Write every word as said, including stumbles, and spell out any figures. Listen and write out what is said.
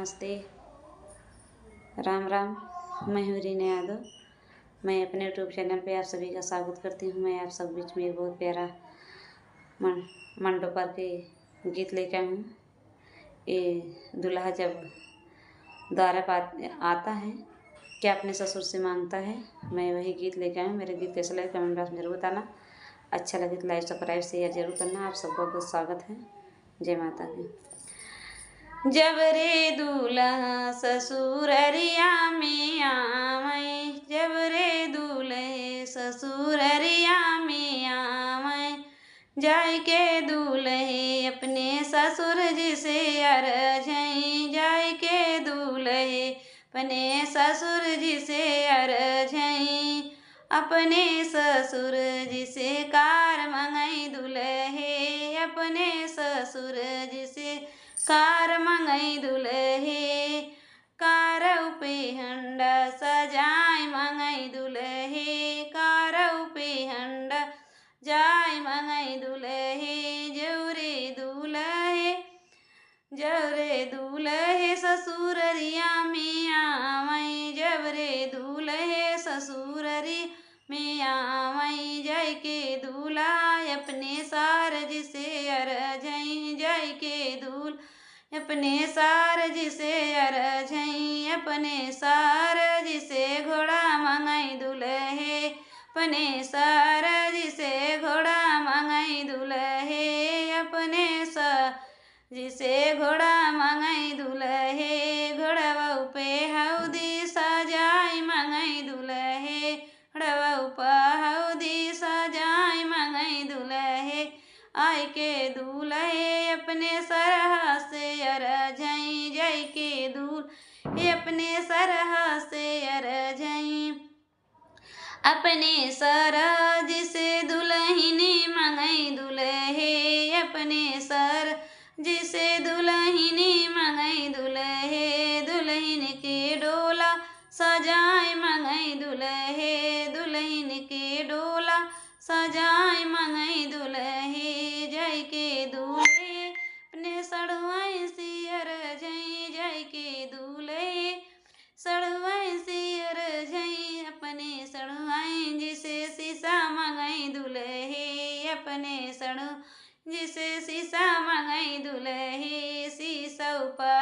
नमस्ते, राम राम। मैं हूँ रीना यादव। मैं अपने YouTube चैनल पे आप सभी का स्वागत करती हूँ। मैं आप सब बीच में एक बहुत प्यारा मन-, मंडोपर के गीत लेके आई हूँ। ये दूल्हा जब द्वार पर आता है, क्या अपने ससुर से मांगता है, मैं वही गीत लेके आई हूँ। मेरे गीत कैसे लगे, कमेंट बॉक्स में जरूर बताना। अच्छा लगे तो लाइक, सब्सक्राइब, शेयर जरूर करना। आप सबका बहुत स्वागत है। जय माता दी। जब रे दूल्हा ससुररिया में आवै, जब रे दूल्हे ससुररिया में आवै, जाइके दूल्हे अपने ससुर जी से अरजै, जाइके दूल्हे अपने ससुर जी से अरजै, अपने ससुर जी से कार मंगै दूल्हे, अपने ससुर जी से कार मंगै दूल्हे। कारौ पे हंडा सजाय मंगै दूल्हे, कारौ पे हंडा जाय मंगै दूल्हे। जब रे दूल्हे, जब रे दूल्हे ससुररिया में आवै, जब रे दूल्हे ससुररिया में आवै, जाइके दूल्हा अपने सार जी से अरजै, जाइके दूल्हा अपने सार जी से अरजै, अपने सार जी से घोड़ा मंगै दूल्हे, अपने सार जी से घोड़ा मंगै दूल्हे, अपने सार जी से घोड़ा मंगै दूल्हे। घोड़वौ पे हौदी सजाय मंगै दूल्हे, घोड़वौ पे हौदी सजाय मंगै दूल्हे। आइके दूल्हे अपने सरहा से अरजै, जाइके दूल्हे अपने सरहा से अरजै, अपने सरहा जी से दुलहिन मंगै दूल्हे, अपने सरहा जी से दुलहिन मंगै दूल्हे। दुलहिन के डोला सजाय मंगै दूल्हे, दुलहिन के डोला सजाय मंगै दूल्हे। जाइके दूल्हे अपने सड़ुआइन से अरजै, जाइके दूल्हे सड़ुआइन से अरजै, अपने सड़ुआइन जी से सीसा मंगै दूल्हे, अपने सड़ुआइन जी से सीसा मंगै दूल्हे। सीसौ पे